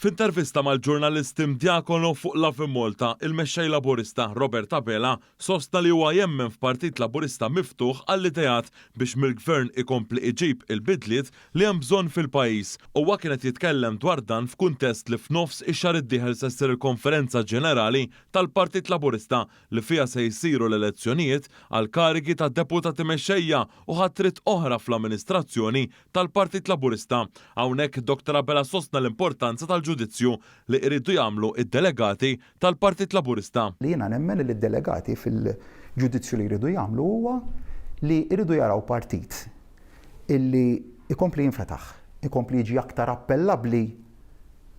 F'intervista mal-ġurnalist Tim Diacono fuq Lovin Malta, il-Mexxej Laburista Robert Abela sostna li huwa jemmen f'Partit Laburista miftuħ għall-ideat biex mill-Gvern ikompli iġib il-bidliet li hemm bżonn fil-pajjiż. Huwa kien qed jitkellem dwar dan f'kuntest li f'nofs ix-xahar id-dieħel se ssir il-Konferenza Ġenerali tal-Partit Laburista li fiha se jsiru l-elezzjonijiet għal karigi ta' Deputati Mexxejja u ħatriet oħra fl-amministrazzjoni tal-Partit Laburista. Hawnhekk Dottor Abela sostna l-importanza tal-ġudizzju li jridu jagħmlu d-delegati tal-Partit Laburista. Li jiena nemmen li d-delegati fil-ġudizzju li jridu jagħmlu huwa li jridu jaraw partit illi jkompli jinfetaħ, ikompli jiġi aktar appellabbli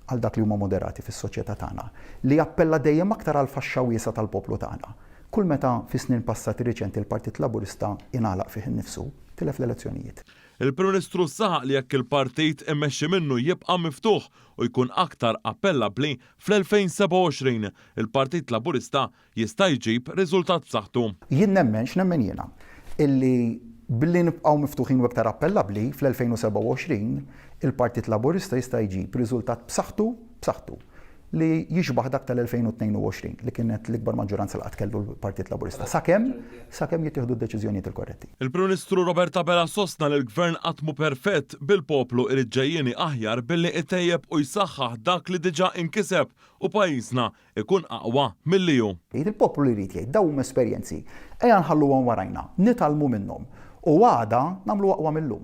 għal dak li huma moderati fis-soċjetà tagħna, li jappella dejjem aktar għal faxxa wiesgħa tal-poplu tagħna. Kull meta fi snin passati riċenti l-Partit Laburista ingħalaq fih innifsu, tilef l-elezzjonijiet. Il-Prim Ministru saħaq li jekk il-partit immexxi minnu jibqa' miftuħ u jkun aktar appellabbli, fl-2027 il-Partit Laburista jista' jġib riżultat b'saħħtu. Jien nemmen, x'nemmen jiena, illi billi nibqgħu miftuħin u iktar appellabbli, fl-2027 il-Partit Laburista jista' jġib riżultat b'saħħtu, b'saħħtu, li jixbah dak tal-2022, li kienet l-ikbar maġġoranza li qatt kellu l-Partit Laburista, sakemm, sakemm jittieħdu d-deċiżjonijiet il-korretti. Il-Prim Ministru Robert Abela sostna li l-Gvern qatt mhu perfett, bil-poplu irid ġejjieni aħjar billi itejjeb u jsaħħaħ dak li diġà inkiseb u pajjiżna ikun aqwa milli hu. Jgħid il-poplu li jrid jgħid, dawn huma esperjenzi. Ejja nħalluhom warajna, nitgħallmu minnhom u għada nagħmlu aqwa mil-lum.